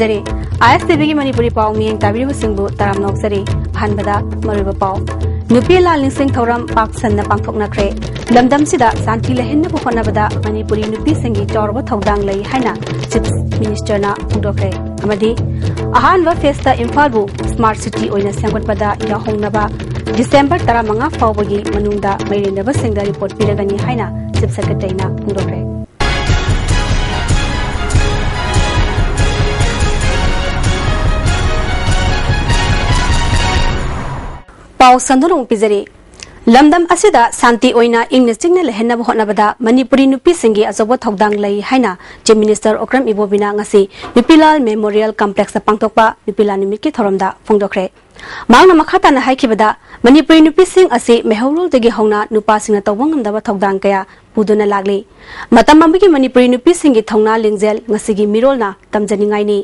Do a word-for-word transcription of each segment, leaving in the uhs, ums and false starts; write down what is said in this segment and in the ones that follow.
ꯖꯔꯤ꯫ ꯑꯥꯏ ꯑꯦꯁ T ꯚꯤꯒꯤ ꯃꯅꯤꯄꯨꯔꯤ ꯄꯥꯎ ꯃꯤꯠꯌꯦꯡ ꯇꯥꯕꯤꯔꯤꯕꯁꯤꯡꯕꯨ ꯇꯔꯥꯝꯅ ꯑꯣꯛꯆꯔꯤ꯫ ꯑꯍꯥꯟꯕꯗ ꯃꯔꯨꯑꯣꯏꯕ ꯄꯥꯎ꯫ ꯅꯨꯄꯤ ꯂꯥꯜ ꯅꯤꯡꯁꯤꯡ ꯊꯧꯔꯝ ꯄꯥꯛ ꯁꯟꯅ ꯄꯥꯡꯊꯣꯛꯅꯈ꯭ꯔꯦ꯫ ꯂꯝꯗꯝꯁꯤꯗ ꯁꯥꯟꯇꯤ ꯂꯩꯍꯟꯅꯕ ꯍꯣꯠꯅꯕꯗ ꯃꯅꯤꯄꯨꯔꯤ ꯅꯨꯄꯤꯁꯤꯡꯒꯤ ꯆꯥꯎꯔꯕ ꯊꯧꯗꯥꯡ ꯂꯩ ꯍꯥꯏꯅ ꯆꯤꯐ ꯃꯤꯅꯤꯁꯇꯔꯅ ꯐꯣꯡꯗꯣꯛꯈ꯭ꯔꯦ꯫ ꯑꯃꯗꯤ ꯑꯍꯥꯟꯕ ꯐꯦꯁꯇ ꯏꯝꯐꯥꯜꯕꯨ ꯁ꯭ꯃꯥꯔꯠ ꯁꯤꯇꯤ ꯑꯣꯏꯅ ꯁꯦꯝꯒꯠꯄꯗ ꯌꯥꯎꯍꯧꯅꯕ ꯗꯤꯁꯦꯝꯕꯔ ꯇꯔꯥꯃꯉꯥ ꯐꯥꯎꯕꯒꯤ ꯃꯅꯨꯡꯗ ꯃꯩꯔꯦꯟꯅꯕꯁꯤꯡꯗ ꯔꯤꯄꯣꯔꯠ ꯄꯤꯔꯒꯅꯤ ꯍꯥꯏꯅ ꯆꯤꯐ ꯁꯦꯀ꯭ꯔꯦꯇꯔꯤꯅ ꯐꯣꯡꯗꯣꯛꯈ꯭ꯔꯦ꯫ ꯄꯥꯎ ꯁꯟꯗꯣꯛꯅ ꯑꯃꯨꯛ ꯄꯤꯖꯔꯤ꯫ ꯂꯝꯗꯝ ꯑꯁꯤꯗ ꯁꯥꯟꯇꯤ ꯑꯣꯏꯅ ꯏꯪꯅ ꯆꯤꯛꯅ ꯂꯩꯍꯟꯅꯕ ꯍꯣꯠꯅꯕꯗ ꯃꯅꯤꯄꯨꯔꯤ ꯅꯨꯄꯤꯁꯤꯡꯒꯤ ꯑꯆꯧꯕ ꯊꯧꯗꯥꯡ ꯂꯩ ꯍꯥꯏꯅ ꯆꯤꯐ ꯃꯤꯅꯤꯁꯇꯔ ꯑꯣꯀ꯭ꯔꯝ ꯏꯕꯣꯕꯤꯅ ꯉꯁꯤ ꯅꯨꯄꯤꯂꯥꯜ ꯃꯦꯃꯣꯔꯤꯌꯦꯜ ꯀꯝꯄ꯭ꯂꯦꯛꯁꯇ ꯄꯥꯡꯊꯣꯛꯄ ꯅꯨꯄꯤꯂꯥꯜ ꯅꯨꯃꯤꯠꯀꯤ ꯊꯧꯔꯝꯗ ꯐꯣꯡꯗꯣꯛꯈ꯭ꯔꯦ꯫ ꯃꯍꯥꯛꯅ ꯃꯈꯥ ꯇꯥꯅ ꯍꯥꯏꯈꯤꯕꯗ, ꯃꯅꯤꯄꯨꯔꯤ ꯅꯨꯄꯤꯁꯤꯡ ꯑꯁꯤ ꯃꯩꯍꯧꯔꯣꯜꯗꯒꯤ ꯍꯧꯅ ꯅꯨꯄꯥꯁꯤꯡꯅ ꯇꯧꯕ ꯉꯝꯗꯕ ꯊꯧꯗꯥꯡ ꯀꯌꯥ ꯄꯨꯗꯨꯅ ꯂꯥꯛꯂꯤ꯫ ꯃꯇꯝ ꯑꯃꯒꯤ ꯃꯅꯤꯄꯨꯔꯤ ꯅꯨꯄꯤꯁꯤꯡꯒꯤ ꯊꯧꯅꯥ ꯂꯤꯡꯖꯦꯜ ꯉꯁꯤꯒꯤ ꯃꯤꯔꯣꯜꯅ ꯇꯝꯖꯅꯤꯡꯉꯥꯏꯅꯤ꯫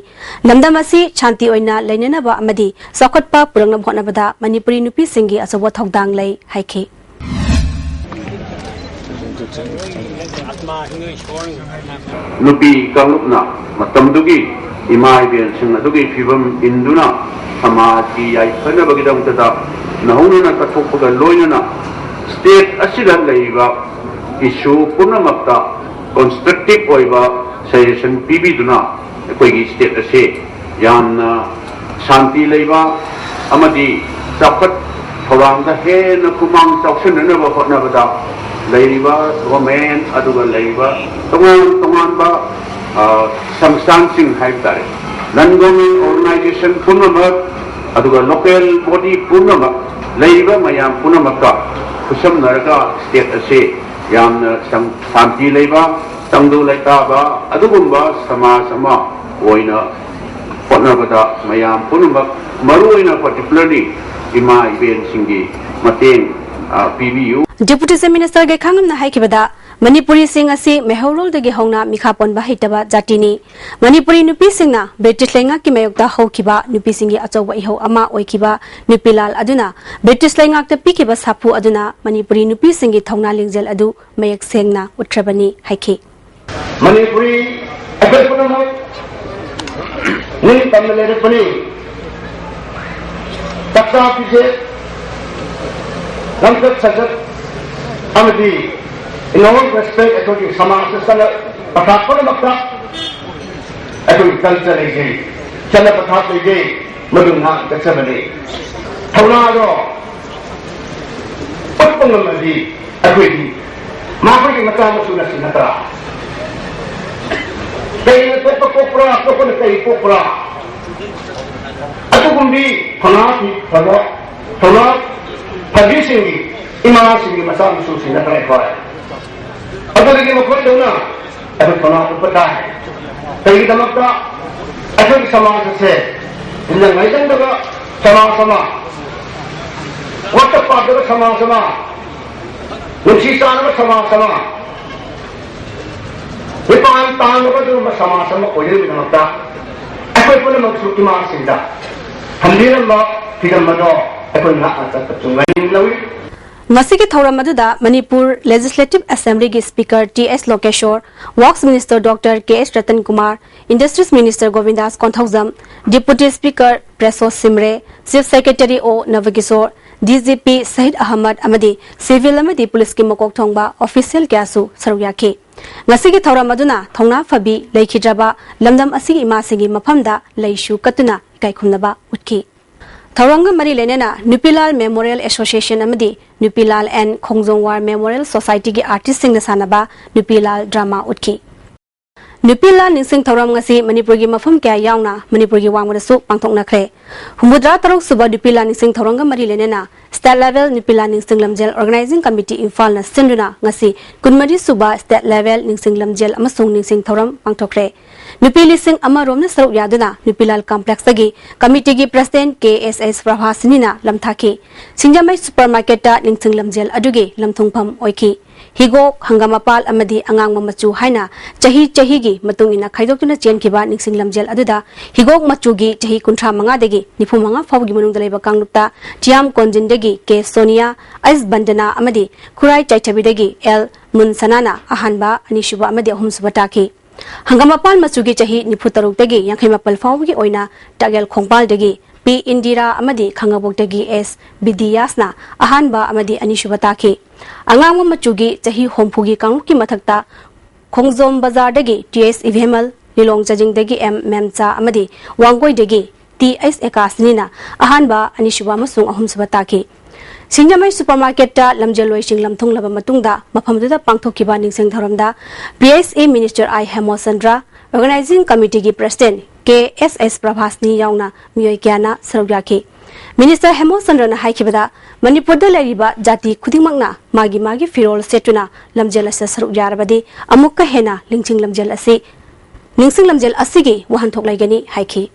ꯂꯝꯗꯝ ꯑꯁꯤ ꯁꯥꯟꯇꯤ ꯑꯣꯏꯅ ꯂꯩꯅꯅꯕ ꯑꯃꯗꯤ ꯆꯥꯎꯈꯠꯄ ꯄꯨꯔꯛꯅꯕ ꯍꯣꯠꯅꯕꯗ ꯃꯅꯤꯄꯨꯔꯤ ꯅꯨꯄꯤꯁꯤꯡꯒꯤ ꯑꯆꯧꯕ ꯊꯧꯗꯥꯡ ꯂꯩ ꯍꯥꯏꯈꯤ꯫ ꯅꯨꯄꯤ ꯀꯥꯡꯂꯨꯞꯅ ꯃꯇꯝꯗꯨꯒꯤ ꯏꯃꯥ ꯏꯕꯦꯜꯁꯤꯡ ꯑꯗꯨꯒꯤ ꯐꯤꯕꯝ ꯏꯟꯗꯨꯅ ꯁꯃꯥꯖꯀꯤ ꯌꯥꯏꯐꯅꯕꯒꯤꯗꯃꯛꯇ ꯅꯧꯍꯧꯅꯅ ꯀꯠꯊꯣꯛꯄꯒ ꯂꯣꯏꯅꯅ state ꯑꯁꯤꯗ ꯂꯩꯔꯤꯕ issue ꯄꯨꯝꯅꯃꯛꯇ constructive ꯑꯣꯏꯕ suggestion ꯄꯤꯕꯤꯗꯨꯅ ꯑꯩꯈꯣꯏꯒꯤ state ꯑꯁꯤ ꯌꯥꯝꯅ ꯁꯥꯟꯇꯤ ꯂꯩꯕ ꯑꯃꯗꯤ ꯆꯥꯎꯈꯠ ꯊꯧꯔꯥꯡꯗ ꯍꯦꯟꯅ ꯈꯨꯃꯥꯡ ꯆꯥꯎꯁꯤꯟꯅꯅꯕ ꯍꯣꯠꯅꯕꯗ ꯂꯩꯔꯤꯕ government ꯑꯗꯨꯒ ꯂꯩꯔꯤꯕ ꯇꯣꯉꯥꯟ ꯇꯣꯉꯥꯟꯕ ꯁꯪꯁꯊꯥꯟꯁꯤꯡ ꯍꯥꯏꯕ ꯇꯥꯔꯦ, non government organization ꯄꯨꯝꯅꯃꯛ ꯑꯗꯨꯒ local body ꯄꯨꯝꯅꯃꯛ ꯂꯩꯔꯤꯕ ꯃꯌꯥꯝ ꯄꯨꯝꯅꯃꯛꯀ ꯈꯨꯠꯁꯝꯅꯔꯒ state ꯑꯁꯤ ꯌꯥꯝꯅ ꯁꯥꯟꯇꯤ ꯂꯩꯕ, ꯇꯪꯗꯨ ꯂꯩꯇꯥꯕ ꯑꯗꯨꯒꯨꯝꯕ ꯁꯃꯥꯖ ꯑꯃ ꯑꯣꯏꯅ ꯍꯣꯠꯅꯕꯗ ꯃꯌꯥꯝ ꯄꯨꯝꯅꯃꯛ, ꯃꯔꯨꯑꯣꯏꯅ particularly ꯏꯃꯥ ꯏꯕꯦꯟꯁꯤꯡꯒꯤ ꯃꯇꯦꯡ ꯄꯤꯕꯤꯌꯨ꯫ Deputy Chief Minister ꯒꯩꯈꯥꯉꯝꯅ ꯍꯥꯏꯈꯤꯕꯗ, ꯃꯅꯤꯄꯨꯔꯤꯁꯤꯡ ꯑꯁꯤ ꯃꯩꯍꯧꯔꯣꯜꯗꯒꯤ ꯍꯧꯅ ꯃꯤꯈꯥ ꯄꯣꯟꯕ ꯍꯩꯇꯕ ꯖꯥꯇꯤꯅꯤ꯫ ꯃꯅꯤꯄꯨꯔꯤ ꯅꯨꯄꯤꯁꯤꯡꯅ ꯕ꯭ꯔꯤꯇꯤꯁ ꯂꯩꯉꯥꯛꯀꯤ ꯃꯥꯌꯣꯛꯇ ꯍꯧꯈꯤꯕ ꯅꯨꯄꯤꯁꯤꯡꯒꯤ ꯑꯆꯧꯕ ꯏꯍꯧ ꯑꯃ ꯑꯣꯏꯈꯤꯕ ꯅꯨꯄꯤꯂꯥꯜ ꯑꯗꯨꯅ ꯕ꯭ꯔꯤꯇꯤꯁ ꯂꯩꯉꯥꯛꯇ ꯄꯤꯈꯤꯕ ꯁꯥꯐꯨ ꯑꯗꯨꯅ ꯃꯅꯤꯄꯨꯔꯤ ꯅꯨꯄꯤꯁꯤꯡꯒꯤ ꯊꯧꯅꯥ ꯂꯤꯡꯖꯦꯜ ꯑꯗꯨ ꯃꯌꯦꯛ ꯁꯦꯡꯅ ꯎꯠꯈ꯭ꯔꯕꯅꯤ ꯍꯥꯏꯈꯤ꯫ ꯃꯅꯤꯄꯨꯔꯤ ꯑꯩꯈꯣꯏ ꯄꯨꯝꯅꯃꯛ ꯅꯤꯡꯇꯝꯅ ꯂꯩꯔꯛꯄꯅꯤ꯫ ꯆꯥꯛꯆꯥ ꯐꯤꯖꯦꯠ, ꯂꯝꯆꯠ ꯁꯥꯖꯠ ꯑꯃꯗꯤ in all respect ꯑꯩꯈꯣꯏꯒꯤ ꯁꯃꯥꯖꯇ ꯆꯠꯅ ꯄꯊꯥꯞ ꯄꯨꯝꯅꯃꯛꯇ ꯑꯩꯈꯣꯏꯒꯤ culture ꯂꯩꯖꯩ, ꯆꯠꯅ ꯄꯊꯥꯞ ꯂꯩꯖꯩ, ꯃꯗꯨ ꯉꯥꯛꯅ ꯆꯠꯆꯕꯅꯤ꯫ ꯊꯧꯅꯥꯗꯣ ꯎꯠꯄ ꯉꯝꯃꯗꯤ ꯑꯩꯈꯣꯏꯗꯤ ꯃꯈꯣꯏꯒꯤ ꯃꯆꯥ ꯃꯁꯨꯅꯁꯨ ꯅꯠꯇ꯭ꯔꯥ? ꯀꯩꯅ ꯆꯠꯄ ꯄꯣꯛꯄ꯭ꯔꯥ, ꯑꯇꯣꯞꯄꯅ ꯀꯩ ꯄꯣꯛꯄ꯭ꯔꯥ? ꯑꯗꯨꯒꯨꯝꯕꯤ ꯊꯧꯅꯥ ꯐꯕ, ꯊꯧꯅꯥ ꯐꯕꯤꯁꯤꯡꯒꯤ ꯏꯃꯥꯁꯤꯡꯒꯤ ꯃꯆꯥ ꯃꯁꯨꯁꯤꯡ ꯅꯠꯇ꯭ꯔꯥ ꯑꯩꯈꯣꯏ? ꯑꯗꯨꯗꯒꯤ ꯃꯈꯣꯏꯗꯧꯅ ꯑꯩꯈꯣꯏ ꯊꯧꯅꯥ ꯎꯠꯄ ꯇꯥꯏ꯫ ꯀꯔꯤꯒꯤꯗꯃꯛꯇ? ꯑꯩꯈꯣꯏꯒꯤ ꯁꯃꯥꯖ ꯑꯁꯦ ꯇꯤꯟꯖꯪ ꯉꯥꯏꯖꯪꯗꯕ ꯁꯃꯥꯖ ꯑꯃ, ꯋꯥꯠꯇ ꯄꯥꯗꯕ ꯁꯃꯥꯖ ꯑꯃ, ꯅꯨꯡꯁꯤ ꯆꯥꯟꯅꯕ ꯁꯃꯥꯖ ꯑꯃ, ꯃꯤꯄꯥꯟ ꯇꯥꯡꯗꯕ ꯑꯗꯨꯒꯨꯝꯕ ꯁꯃꯥꯖ ꯑꯃ ꯑꯣꯏꯅꯕꯒꯤꯗꯃꯛꯇ ꯑꯩꯈꯣꯏ ꯄꯨꯝꯅꯃꯛꯁꯨ ꯏꯃꯥꯁꯤꯡꯗ ꯊꯝꯕꯤꯔꯝꯕ ꯐꯤꯗꯝ ꯑꯗꯣ ꯑꯩꯈꯣꯏ ꯉꯥꯛꯅ ꯆꯠꯄ ꯆꯨꯝꯒꯅꯤ ꯂꯧꯏ꯫ ꯉꯁꯤꯒꯤ ꯊꯧꯔꯝ ꯑꯗꯨꯗ ꯃꯅꯤꯄꯨꯔ Legislative Assemblyꯒꯤ Speaker T S Lokeshwar, Works Minister doctor K S Ratan Kumar, Industries Minister Govindas Konthoujam, Deputy Speaker Preso Shimray, Chief Secretary ꯑꯣ ꯅꯕꯀꯤꯁꯣꯔ, ꯗꯤ ꯖꯤ ꯄꯤ ꯁꯍꯤꯗ ꯑꯍꯃꯗ ꯑꯃꯗꯤ civil ꯑꯃꯗꯤ ꯄꯨꯂꯤꯁꯀꯤ ꯃꯀꯣꯛ ꯊꯣꯡꯕ official ꯀꯌꯥꯁꯨ ꯁꯔꯨꯛ ꯌꯥꯈꯤ꯫ ꯉꯁꯤꯒꯤ ꯊꯧꯔꯝ ꯑꯗꯨꯅ ꯊꯧꯅꯥ ꯐꯕꯤ ꯂꯩꯈꯤꯗ꯭ꯔꯕ ꯂꯝꯗꯝ ꯑꯁꯤꯒꯤ ꯏꯃꯥꯁꯤꯡꯒꯤ ꯃꯐꯝꯗ ꯂꯩꯁꯨ ꯀꯠꯇꯨꯅ ꯏꯀꯥꯏ ꯈꯨꯝꯅꯕ ꯎꯠꯈꯤ꯫ ꯊꯧꯔꯝꯒ ꯃꯔꯤ ꯂꯩꯅꯅ ꯅꯨꯄꯤꯂꯥꯜ Memorial Association ꯑꯃꯗꯤ ꯅꯨꯄꯤꯂꯥꯜ and ꯈꯣꯡꯖꯣꯝ War Memorial Societyꯒꯤ artistꯁꯤꯡꯅ ꯁꯥꯟꯅꯕ ꯅꯨꯄꯤꯂꯥꯜ drama ꯎꯠꯈꯤ꯫ ꯅꯨꯄꯤꯂꯥꯜ ꯅꯤꯡꯁꯤꯡ ꯊꯧꯔꯝ ꯉꯁꯤ ꯃꯅꯤꯄꯨꯔꯒꯤ ꯃꯐꯝ ꯀꯌꯥ ꯌꯥꯎꯅ ꯃꯅꯤꯄꯨꯔꯒꯤ ꯋꯥꯡꯃꯗꯁꯨ ꯄꯥꯡꯊꯣꯛꯅꯈ꯭ꯔꯦ꯫ ꯍꯨꯝꯐꯨꯇꯔꯥ ꯇꯔꯨꯛ ꯁꯨꯕ ꯅꯨꯄꯤꯂꯥꯜ ꯅꯤꯡꯁꯤꯡ ꯊꯧꯔꯝꯒ ꯃꯔꯤ ꯂꯩꯅꯅ State Level ꯅꯨꯄꯤꯂꯥꯜ ꯅꯤꯡꯁꯤꯡ ꯂꯝꯖꯦꯜ Organising Committee ꯏꯝꯐꯥꯜꯅ ꯁꯤꯟꯗꯨꯅ ꯉꯁꯤ ꯀꯨꯟꯃꯔꯤ ꯁꯨꯕ State Level ꯅꯤꯡꯁꯤꯡ ꯂꯝꯖꯦꯜ ꯑꯃꯁꯨꯡ ꯅꯤꯡꯁꯤꯡ ꯊꯧꯔꯝ ꯄꯥꯡꯊꯣꯛꯈ꯭ꯔꯦ꯫ ꯅꯨꯄꯤ ꯂꯤꯁꯤꯡ ꯑꯃ ꯔꯣꯝꯅ ꯁꯔꯨꯛ ꯌꯥꯗꯨꯅ ꯅꯨꯄꯤꯂꯥꯜ complexꯇꯒꯤ committeeꯒꯤ president ꯀꯦ ꯑꯦꯁ ꯑꯦꯁ ꯄ꯭ꯔꯚꯥꯁꯤꯅꯤꯅ ꯂꯝꯊꯥꯈꯤ꯫ ꯁꯤꯡꯖꯃꯩ supermarketꯇ ꯅꯤꯡꯁꯤꯡ ꯂꯝꯖꯦꯜ ꯑꯗꯨꯒꯤ ꯂꯝꯊꯨꯡꯐꯝ ꯑꯣꯏꯈꯤ꯫ ꯍꯤꯒꯣꯛ, ꯍꯪꯒꯥꯝ ꯃꯄꯥꯜ ꯑꯃꯗꯤ ꯑꯉꯥꯡꯕ ꯃꯆꯨ ꯍꯥꯏꯅ ꯆꯍꯤ ꯆꯍꯤꯒꯤ ꯃꯇꯨꯡ ꯏꯟꯅ ꯈꯥꯏꯗꯣꯛꯇꯨꯅ ꯆꯦꯟꯈꯤꯕ ꯅꯤꯡꯁꯤꯡ ꯂꯝꯖꯦꯜ ꯑꯗꯨꯗ ꯍꯤꯒꯣꯛ ꯃꯆꯨꯒꯤ ꯆꯍꯤ ꯀꯨꯟꯊ꯭ꯔꯥ ꯃꯉꯥꯗꯒꯤ ꯅꯤꯐꯨ ꯃꯉꯥ ꯐꯥꯎꯕꯒꯤ ꯃꯅꯨꯡꯗ ꯂꯩꯕ ꯀꯥꯡꯂꯨꯞꯇ ꯇꯤꯌꯥꯝ ꯀꯣꯟꯖꯤꯟꯗꯒꯤ ꯀꯦ ꯁꯣꯅꯤꯌꯥ, ꯑꯩꯁ ꯕꯟꯗꯅꯥ ꯑꯃꯗꯤ ꯈꯨꯔꯥꯏ ꯆꯥꯏꯊꯕꯤꯗꯒꯤ ꯑꯦꯜ ꯃꯨꯟꯁꯅꯥꯅ ꯑꯍꯥꯟꯕ, ꯑꯅꯤꯁꯨꯕ ꯑꯃꯗꯤ ꯑꯍꯨꯝꯁꯨꯕ ꯇꯥꯈꯤ꯫ ꯍꯪꯒꯥꯝꯄꯥꯜ ꯃꯆꯨꯒꯤ ꯆꯍꯤ ꯅꯤꯐꯨ ꯇꯔꯨꯛꯇꯒꯤ ꯌꯥꯡꯈꯩ ꯃꯥꯄꯜ ꯐꯥꯎꯕꯒꯤ ꯑꯣꯏꯅ ꯇꯥꯒꯦꯜ ꯈꯣꯡꯕꯥꯜꯗꯒꯤ ꯄꯤ ꯏꯟꯗꯤꯔꯥ ꯑꯃꯗꯤ ꯈꯥꯉꯕꯣꯛꯇꯒꯤ ꯑꯦꯁ ꯕꯤꯗꯤꯌꯥꯁꯅ ꯑꯍꯥꯟꯕ ꯑꯃꯗꯤ ꯑꯅꯤꯁꯨꯕ ꯇꯥꯈꯤ꯫ ꯑꯉꯥꯡꯕ ꯃꯆꯨꯒꯤ ꯆꯍꯤ ꯍꯨꯝꯐꯨꯒꯤ ꯀꯥꯡꯂꯨꯞꯀꯤ ꯃꯊꯛꯇ ꯈꯣꯡꯖꯣꯝ ꯕꯖꯥꯔꯗꯒꯤ ꯇꯤ ꯑꯦꯁ ꯏꯚꯦꯃꯜ, ꯂꯤꯂꯣꯡ ꯆꯥꯖꯤꯡꯗꯒꯤ ꯑꯦꯝ ꯃꯦꯝꯆꯥ ꯑꯃꯗꯤ ꯋꯥꯡꯒꯣꯏꯗꯒꯤ ꯇꯤ ꯑꯦꯁ ꯑꯦꯀꯥꯁꯅꯤꯅ ꯑꯍꯥꯟꯕ, ꯑꯅꯤꯁꯨꯕ ꯑꯃꯁꯨꯡ ꯑꯍꯨꯝꯁꯨꯕ ꯇꯥꯈꯤ꯫ ꯁꯤꯡꯖꯃꯩ ꯁꯨꯄꯔꯃꯥꯔꯀꯦꯠꯇ ꯂꯝꯖꯦꯜꯂꯣꯏꯁꯤꯡ ꯂꯝꯊꯨꯡꯂꯕ ꯃꯇꯨꯡꯗ ꯃꯐꯝꯗꯨꯗ ꯄꯥꯡꯊꯣꯛꯈꯤꯕ ꯅꯤꯡꯁꯤꯡ ꯊꯧꯔꯝꯗ P S A minister I Hemochandra, organising ꯀꯃꯤꯇꯤꯒꯤ president K S S Prabhashini ꯌꯥꯎꯅ ꯃꯤꯑꯣꯏ ꯀꯌꯥꯅ ꯁꯔꯨꯛ ꯌꯥꯈꯤ꯫ ꯃꯤꯅꯤꯁꯇꯔ ꯍꯦꯃꯣꯆꯟꯗ꯭ꯔꯅ ꯍꯥꯏꯈꯤꯕꯗ, ꯃꯅꯤꯄꯨꯔꯗ ꯂꯩꯔꯤꯕ ꯖꯥꯇꯤ ꯈꯨꯗꯤꯡꯃꯛꯅ ꯃꯥꯒꯤ ꯃꯥꯒꯤ ꯐꯤꯔꯣꯜ ꯁꯦꯠꯇꯨꯅ ꯂꯝꯖꯦꯜ ꯑꯁꯤꯗ ꯁꯔꯨꯛ ꯌꯥꯔꯕꯗꯤ ꯑꯃꯨꯛꯀ ꯍꯦꯟꯅ ꯅꯤꯡꯁꯤꯡ ꯂꯝꯖꯦꯜ ꯑꯁꯤ, ꯅꯤꯡꯁꯤꯡ ꯂꯝꯖꯦꯜ ꯑꯁꯤꯒꯤ ꯋꯥꯍꯟꯊꯣꯛ ꯂꯩꯒꯅꯤ ꯍꯥꯏꯈꯤ꯫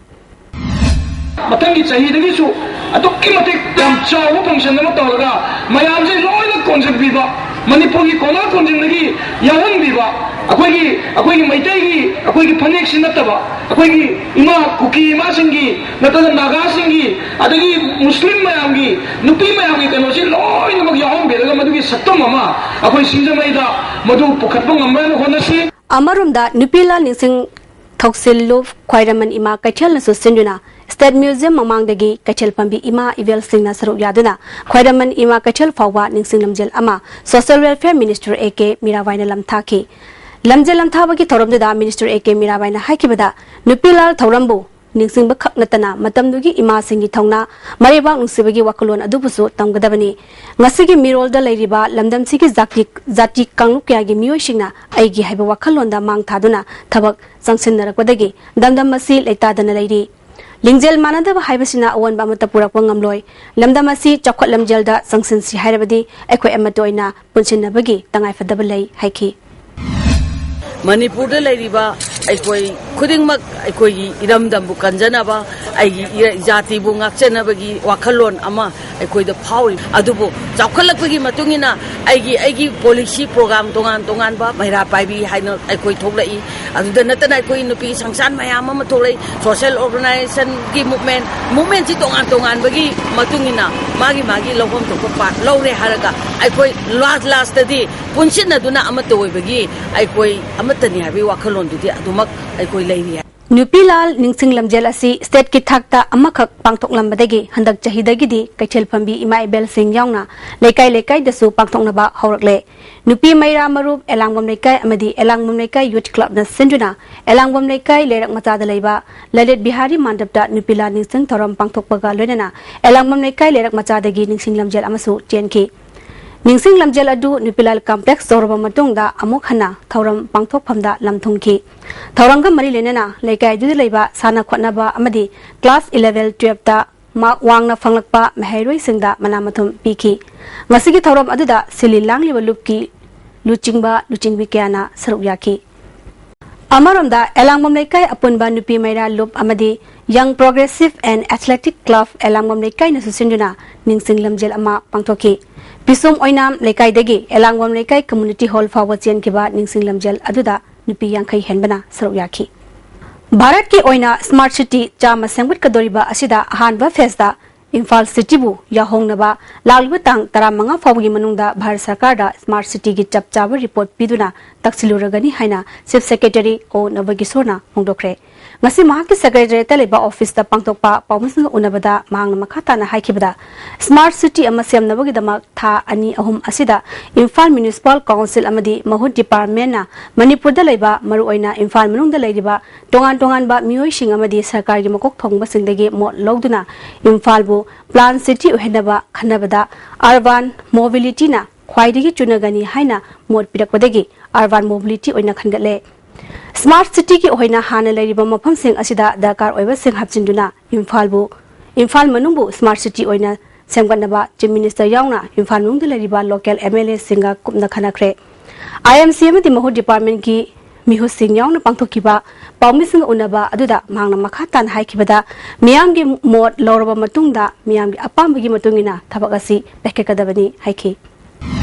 ꯃꯊꯪꯒꯤ ꯆꯍꯤꯗꯒꯤꯁꯨ ꯑꯗꯨꯛꯀꯤ ꯃꯇꯤꯛ ꯌꯥꯝ ꯆꯥꯎꯕ function ꯑꯃ ꯇꯧꯔꯒ ꯃꯌꯥꯝꯁꯦ ꯂꯣꯏꯅ ꯀꯣꯟꯁꯤꯟꯕꯤꯕ, ꯃꯅꯤꯄꯨꯔꯒꯤ ꯀꯣꯅꯥ ꯀꯣꯟꯁꯤꯟꯗꯒꯤ ꯌꯥꯎꯍꯟꯕꯤꯕ, ꯑꯩꯈꯣꯏꯒꯤ, ꯑꯩꯈꯣꯏꯒꯤ ꯃꯩꯇꯩꯒꯤ, ꯑꯩꯈꯣꯏꯒꯤ ꯐꯅꯦꯛꯁꯤ ꯅꯠꯇꯕ, ꯑꯩꯈꯣꯏꯒꯤ ꯏꯃꯥ, ꯀꯨꯀꯤ ꯏꯃꯥꯁꯤꯡꯒꯤ, ꯅꯠꯇ꯭ꯔꯒ ꯅꯥꯒꯥꯁꯤꯡꯒꯤ, ꯑꯗꯒꯤ ꯃꯨꯁꯂꯤꯝ ꯃꯌꯥꯝꯒꯤ, ꯅꯨꯄꯤ ꯃꯌꯥꯝꯒꯤ ꯀꯩꯅꯣꯁꯤ ꯂꯣꯏꯅꯃꯛ ꯌꯥꯎꯍꯟꯕꯤꯔꯒ ꯃꯗꯨꯒꯤ ꯁꯛꯇꯝ ꯑꯃ ꯑꯩꯈꯣꯏ ꯁꯤꯡꯖꯃꯩꯗ ꯃꯗꯨ ꯄꯨꯈꯠꯄ ꯉꯝꯕ ꯍꯥꯏꯅ ꯍꯣꯠꯅꯁꯤ꯫ ꯑꯃꯔꯣꯝꯗ, ꯅꯨꯄꯤ ꯂꯥꯜ ꯅꯤꯡꯁꯤꯡ ꯊꯧꯁꯤꯜꯂꯨ ꯈ꯭ꯋꯥꯏꯔꯝꯕꯟ ꯏꯃꯥ ꯀꯩꯊꯦꯜꯅꯁꯨ ꯁꯤꯟꯗꯨꯅ State Museum ꯃꯃꯥꯡꯗꯒꯤ ꯀꯩꯊꯦꯜ ꯐꯝꯕꯤ ꯏꯃꯥ ꯏꯕꯦꯜꯁꯤꯡꯅ ꯁꯔꯨꯛ ꯌꯥꯗꯨꯅ ꯈ꯭ꯋꯥꯏꯔꯝꯕꯟ ꯏꯃꯥ ꯀꯩꯊꯦꯜ ꯐꯥꯎꯕ ꯅꯤꯡꯁꯤꯡ ꯂꯝꯖꯦꯜ ꯑꯃ Social Welfare Minister A K ꯃꯤꯔꯥꯕꯥꯏꯅ ꯂꯝꯊꯥꯈꯤ꯫ ꯂꯝꯖꯦꯜ ꯂꯝꯊꯥꯕꯒꯤ ꯊꯧꯔꯝꯗꯨꯗ Minister ꯑꯦ ꯀꯦ ꯃꯤꯔꯥꯕꯥꯏꯅ ꯍꯥꯏꯈꯤꯕꯗ, ꯅꯨꯄꯤ ꯂꯥꯜ ꯊꯧꯔꯝꯕꯨ ꯅꯤꯡꯁꯤꯡꯕ ꯈꯛ ꯅꯠꯇꯅ ꯃꯇꯝꯗꯨꯒꯤ ꯏꯃꯥꯁꯤꯡꯒꯤ ꯊꯧꯅꯥ, ꯃꯔꯩꯕꯥꯛ ꯅꯨꯡꯁꯤꯕꯒꯤ ꯋꯥꯈꯜꯂꯣꯟ ꯑꯗꯨꯕꯨꯁꯨ ꯇꯝꯒꯗꯕꯅꯤ꯫ ꯉꯁꯤꯒꯤ ꯃꯤꯔꯣꯜꯗ ꯂꯩꯔꯤꯕ ꯂꯝꯗꯝꯁꯤꯒꯤ ꯖꯥꯇꯤ, ꯖꯥꯇꯤ ꯀꯥꯡꯂꯨꯞ ꯀꯌꯥꯒꯤ ꯃꯤꯑꯣꯏꯁꯤꯡꯅ ꯑꯩꯒꯤ ꯍꯥꯏꯕ ꯋꯥꯈꯜꯂꯣꯟꯗ ꯃꯥꯡ ꯊꯥꯗꯨꯅ ꯊꯕꯛ ꯆꯪꯁꯤꯟꯅꯔꯛꯄꯗꯒꯤ ꯂꯝꯗꯝ ꯑꯁꯤ ꯂꯩꯇꯥꯗꯅ ꯂꯩꯔꯤ꯫ ꯂꯤꯡꯖꯦꯜ ꯃꯥꯟꯅꯗꯕ ꯍꯥꯏꯕꯁꯤꯅ ꯑꯑꯣꯟꯕ ꯑꯃꯠꯇ ꯄꯨꯔꯛꯄ ꯉꯝꯂꯣꯏ꯫ ꯂꯝꯗꯝ ꯑꯁꯤ ꯆꯥꯎꯈꯠ ꯂꯝꯖꯦꯜꯗ ꯆꯪꯁꯤꯟꯁꯤ ꯍꯥꯏꯔꯕꯗꯤ ꯑꯩꯈꯣꯏ ꯑꯃꯠꯇ ꯑꯣꯏꯅ ꯄꯨꯟꯁꯤꯟꯅꯕꯒꯤ ꯇꯉꯥꯏꯐꯗꯕ ꯂꯩ ꯍꯥꯏꯈꯤ꯫ ꯃꯅꯤꯄꯨꯔꯗ ꯂꯩꯔꯤꯕ ꯑꯩꯈꯣꯏ ꯈꯨꯗꯤꯡꯃꯛ ꯑꯩꯈꯣꯏꯒꯤ ꯏꯔꯝꯗꯝꯕꯨ ꯀꯟꯖꯅꯕ, ꯑꯩꯒꯤ ꯏꯔ-, ꯖꯥꯇꯤꯕꯨ ꯉꯥꯛꯆꯅꯕꯒꯤ ꯋꯥꯈꯜꯂꯣꯟ ꯑꯃ ꯑꯩꯈꯣꯏꯗ ꯐꯥꯎꯔꯤ꯫ ꯑꯗꯨꯕꯨ ꯆꯥꯎꯈꯠꯂꯛꯄꯒꯤ ꯃꯇꯨꯡ ꯏꯟꯅ ꯑꯩꯒꯤ, ꯑꯩꯒꯤ policy program ꯇꯣꯉꯥꯟ ꯇꯣꯉꯥꯟꯕ ꯃꯩꯔꯥ ꯄꯥꯏꯕꯤ ꯍꯥꯏꯅ ꯑꯩꯈꯣꯏ ꯊꯣꯛꯂꯛꯏ꯫ ꯑꯗꯨꯗ ꯅꯠꯇꯅ ꯑꯩꯈꯣꯏ ꯅꯨꯄꯤ ꯁꯪꯁꯥꯟ ꯃꯌꯥꯝ ꯑꯃ ꯊꯣꯛꯂꯛꯏ꯫ Social organizationꯒꯤ movement, movementꯁꯤ ꯇꯣꯉꯥꯟ ꯇꯣꯉꯥꯟꯕꯒꯤ ꯃꯇꯨꯡ ꯏꯟꯅ ꯃꯥꯒꯤ ꯃꯥꯒꯤ ꯂꯧꯐꯝ ꯊꯣꯛꯄ part ꯂꯧꯔꯦ ꯍꯥꯏꯔꯒ ꯑꯩꯈꯣꯏ last lastꯇꯗꯤ ꯄꯨꯟꯁꯤꯟꯅꯗꯨꯅ ꯑꯃꯠꯇ ꯑꯣꯏꯕꯒꯤ ꯑꯩꯈꯣꯏ ꯑꯃ ꯆꯠꯇꯅꯤ ꯍꯥꯏꯕꯒꯤ ꯋꯥꯈꯜꯂꯣꯟꯗꯨꯗꯤ ꯑꯗꯨꯃꯛ ꯑꯩꯈꯣꯏ ꯂꯩꯔꯤ ꯍꯥꯏ꯫ ꯅꯨꯄꯤ ꯂꯥꯜ ꯅꯤꯡꯁꯤꯡ ꯂꯝꯖꯦꯜ ꯑꯁꯤ ꯁ꯭ꯇꯦꯠꯀꯤ ꯊꯥꯛꯇ ꯑꯃꯈꯛ ꯄꯥꯡꯊꯣꯛꯂꯝꯕꯗꯒꯤ ꯍꯟꯗꯛ ꯆꯍꯤꯗꯒꯤꯗꯤ ꯀꯩꯊꯦꯜ ꯐꯝꯕꯤ ꯏꯃꯥ ꯏꯕꯦꯜꯁꯤꯡ ꯌꯥꯎꯅ ꯂꯩꯀꯥꯏ ꯂꯩꯀꯥꯏꯗꯁꯨ ꯄꯥꯡꯊꯣꯛꯅꯕ ꯍꯧꯔꯛꯂꯦ꯫ ꯅꯨꯄꯤ ꯃꯩꯔꯥ ꯃꯔꯨꯞ ꯑꯦꯂꯥꯡꯕꯝ ꯂꯩꯀꯥꯏ ꯑꯃꯗꯤ ꯑꯦꯂꯥꯡꯕꯝ ꯂꯩꯀꯥꯏ ꯌꯨꯠ ꯀ꯭ꯂꯕꯅ ꯁꯤꯟꯗꯨꯅ ꯑꯦꯂꯥꯡꯕꯝ ꯂꯩꯀꯥꯏ ꯂꯩꯔꯛ ꯃꯆꯥꯗ ꯂꯩꯕ ꯂꯂꯤꯠ ꯕꯤꯍꯥꯔꯤ ꯃꯥꯟꯗꯞꯇ ꯅꯨꯄꯤ ꯂꯥꯜ ꯅꯤꯡꯁꯤꯡ ꯊꯧꯔꯝ ꯄꯥꯡꯊꯣꯛꯄꯒ ꯂꯣꯏꯅꯅ ꯑꯦꯂꯥꯡꯕꯝ ꯂꯩꯀꯥꯏ ꯂꯩꯔꯛ ꯃꯆꯥꯗꯒꯤ ꯅꯤꯡꯁꯤꯡ ꯂꯝꯖꯦꯜ ꯑꯃꯁꯨ ꯆꯦꯟꯈꯤ꯫ ꯅꯤꯡꯁꯤꯡ ꯂꯝꯖꯦꯜ ꯑꯗꯨ ꯅꯨꯄꯤ ꯂꯥꯜ ꯀꯝꯄ꯭ꯂꯦꯛꯁ ꯌꯧꯔꯕ ꯃꯇꯨꯡꯗ ꯑꯃꯨꯛ ꯍꯟꯅ ꯊꯧꯔꯝ ꯄꯥꯡꯊꯣꯛꯐꯝꯗ ꯂꯝ ꯊꯨꯡꯈꯤ꯫ ꯊꯧꯔꯝꯒ ꯃꯔꯤ ꯂꯩꯅꯅ ꯂꯩꯀꯥꯏꯗꯨꯗ ꯂꯩꯕ ꯁꯥꯟꯅ ꯈꯣꯠꯅꯕ ꯑꯃꯗꯤ ꯀ꯭ꯂꯥꯁ ꯏꯂꯦꯚꯦꯟ ꯇꯨꯌꯦꯜꯞꯇ ꯃꯥꯔꯛ ꯋꯥꯡꯅ ꯐꯪꯂꯛꯄ ꯃꯍꯩꯔꯣꯏꯁꯤꯡꯗ ꯃꯅꯥ ꯃꯊꯨꯝ ꯄꯤꯈꯤ꯫ ꯃꯁꯤꯒꯤ ꯊꯧꯔꯝ ꯑꯗꯨꯗ ꯁꯤꯜꯂꯤ ꯂꯥꯡꯂꯤꯕ ꯂꯨꯞꯀꯤ ꯂꯨꯆꯤꯡꯕ ꯂꯨꯆꯤꯡꯕꯤ ꯀꯌꯥꯅ ꯁꯔꯨꯛ ꯌꯥꯈꯤ꯫ ꯑꯃꯔꯣꯝꯗ ꯑꯦꯂꯥꯡꯕꯝ ꯂꯩꯀꯥꯏ ꯑꯄꯨꯟꯕ ꯅꯨꯄꯤ ꯃꯩꯔꯥ ꯂꯨꯞ ꯑꯃꯗꯤ Young Progressive and Athletic Club ꯑꯦꯂꯥꯡꯕꯝ ꯂꯩꯀꯥꯏꯅꯁꯨ ꯁꯤꯟꯗꯨꯅ ꯅꯤꯡꯁꯤꯡ ꯂꯝꯖꯦꯜ ꯑꯃ ꯄꯥꯡꯊꯣꯛꯈꯤ꯫ ꯄꯤꯁꯨꯝ ꯑꯣꯏꯅꯥꯝ ꯂꯩꯀꯥꯏꯗꯒꯤ ꯑꯦꯂꯥꯡꯕꯝ ꯂꯩꯀꯥꯏ ꯀꯝꯃ꯭ꯌꯨꯅꯤꯇꯤ ꯍꯣꯜ ꯐꯥꯎꯕ ꯆꯦꯟꯈꯤꯕ ꯅꯤꯡꯁꯤꯡ ꯂꯝꯖꯦꯜ ꯑꯗꯨꯗ ꯅꯨꯄꯤ ꯌꯥꯡꯈꯩ ꯍꯦꯟꯕꯅ ꯁꯔꯨꯛ ꯌꯥꯈꯤ꯫ ꯚꯥꯔꯠꯀꯤ ꯑꯣꯏꯅ ꯁ꯭ꯃꯥꯔꯠ ꯁꯤꯇꯤ ꯆꯥꯝꯃ ꯁꯦꯝꯒꯠꯀꯗꯧꯔꯤꯕ ꯑꯁꯤꯗ ꯑꯍꯥꯟꯕ ꯐꯦꯖꯇ ꯏꯝꯐꯥꯜ ꯁꯤꯇꯤꯕꯨ ꯌꯥꯎꯍꯣꯡꯅꯕ ꯂꯥꯛꯂꯤꯕ ꯇꯥꯡ ꯇꯔꯥꯃꯉꯥ ꯐꯥꯎꯕꯒꯤ ꯃꯅꯨꯡꯗ ꯚꯥꯔꯠ ꯁꯔꯀꯥꯔꯗ ꯁ꯭ꯃꯥꯔꯠ ꯁꯤꯇꯤꯒꯤ ꯆꯞ ꯆꯥꯕ ꯔꯤꯄꯣꯔꯠ ꯄꯤꯗꯨꯅ ꯇꯛꯁꯤꯜꯂꯨꯔꯒꯅꯤ ꯍꯥꯏꯅ ꯆꯤꯐ ꯁꯦꯀ꯭ꯔꯦꯇꯔꯤ ꯑꯣ ꯅꯕꯀꯤꯁꯣꯔꯅ ꯐꯣꯡꯗꯣꯛꯈ꯭ꯔꯦ꯫ ꯉꯁꯤ ꯃꯍꯥꯛꯀꯤ ꯁꯦꯀ꯭ꯔꯦꯇꯔꯤꯌꯦꯠꯇ ꯂꯩꯕ ꯑꯣꯐꯤꯁꯇ ꯄꯥꯡꯊꯣꯛꯄ ꯄꯥꯎꯃꯤꯁꯤꯡꯒ ꯎꯅꯕꯗ ꯃꯍꯥꯛꯅ ꯃꯈꯥ ꯇꯥꯅ ꯍꯥꯏꯈꯤꯕꯗ, ꯁ꯭ꯃꯥꯔꯠ ꯁꯤꯇꯤ ꯑꯃ ꯁꯦꯝꯅꯕꯒꯤꯗꯃꯛ ꯊꯥ ꯑꯅꯤ ꯑꯍꯨꯝ ꯑꯁꯤꯗ ꯏꯝꯐꯥꯜ ꯃ꯭ꯌꯨꯅꯤꯁꯤꯄꯥꯜ ꯀꯥꯎꯟꯁꯤꯜ ꯑꯃꯗꯤ ꯃꯍꯨꯠ ꯗꯤꯄꯥꯔꯠꯃꯦꯟꯅ ꯃꯅꯤꯄꯨꯔꯗ ꯂꯩꯕ, ꯃꯔꯨꯑꯣꯏꯅ ꯏꯝꯐꯥꯜ ꯃꯅꯨꯡꯗ ꯂꯩꯔꯤꯕ ꯇꯣꯉꯥꯟ ꯇꯣꯉꯥꯟꯕ ꯃꯤꯑꯣꯏꯁꯤꯡ ꯑꯃꯗꯤ ꯁꯔꯀꯥꯔꯒꯤ ꯃꯀꯣꯛ ꯊꯣꯡꯕꯁꯤꯡꯗꯒꯤ ꯃꯣꯠ ꯂꯧꯗꯨꯅ ꯏꯝꯐꯥꯜꯕꯨ ꯄ꯭ꯂꯥꯟ ꯁꯤꯇꯤ ꯑꯣꯏꯍꯟꯅꯕ ꯈꯟꯅꯕꯗ ꯑꯔꯕꯥꯟ ꯃꯣꯕꯤꯂꯤꯇꯤꯅ ꯈ꯭ꯋꯥꯏꯗꯒꯤ ꯆꯨꯅꯒꯅꯤ ꯍꯥꯏꯅ ꯃꯣꯠ ꯄꯤꯔꯛꯄꯗꯒꯤ ꯑꯔꯕꯥꯟ ꯃꯣꯕꯤꯂꯤꯇꯤ ꯑꯣꯏꯅ ꯈꯟꯒꯠꯂꯦ꯫ ꯁ꯭ꯃꯥꯔꯠ ꯁꯤꯇꯤꯒꯤ ꯑꯣꯏꯅ ꯍꯥꯟꯅ ꯂꯩꯔꯤꯕ ꯃꯐꯝꯁꯤꯡ ꯑꯁꯤꯗ ꯗꯔꯀꯥꯔ ꯑꯣꯏꯕꯁꯤꯡ ꯍꯥꯞꯆꯤꯟꯗꯨꯅ ꯏꯝꯐꯥꯜꯕꯨ, ꯏꯝꯐꯥꯜ ꯃꯅꯨꯡꯕꯨ ꯁ꯭ꯃꯥꯔꯠ ꯁꯤꯇꯤ ꯑꯣꯏꯅ ꯁꯦꯝꯒꯠꯅꯕ ꯆꯤꯐ ꯃꯤꯅꯤꯁꯇꯔ ꯌꯥꯎꯅ ꯏꯝꯐꯥꯜ ꯃꯅꯨꯡꯗ ꯂꯩꯔꯤꯕ ꯂꯣꯀꯦꯜ ꯑꯦꯝ ꯑꯦꯜ ꯑꯦꯁꯤꯡꯒ ꯀꯨꯞꯅ ꯈꯟꯅꯈ꯭ꯔꯦ꯫ ꯑꯥꯏ ꯑꯦꯝ ꯁꯤ ꯑꯃꯗꯤ ꯃꯍꯨꯠ ꯗꯤꯄꯥꯔꯠꯃꯦꯟꯒꯤ ꯃꯤꯍꯨꯠꯁꯤꯡ ꯌꯥꯎꯅ ꯄꯥꯡꯊꯣꯛꯈꯤꯕ ꯄꯥꯎꯃꯤꯁꯤꯡꯒ ꯎꯅꯕ ꯑꯗꯨꯗ ꯃꯍꯥꯛꯅ ꯃꯈꯥ ꯇꯥꯅ ꯍꯥꯏꯈꯤꯕꯗ, ꯃꯤꯌꯥꯝꯒꯤ ꯃꯣꯠ ꯂꯧꯔꯕ ꯃꯇꯨꯡꯗ ꯃꯤꯌꯥꯝꯒꯤ ꯑꯄꯥꯝꯕꯒꯤ ꯃꯇꯨꯡ ꯏꯟꯅ ꯊꯕꯛ ꯑꯁꯤ ꯄꯥꯏꯈꯠꯀꯗꯕꯅꯤ ꯍꯥꯏꯈꯤ꯫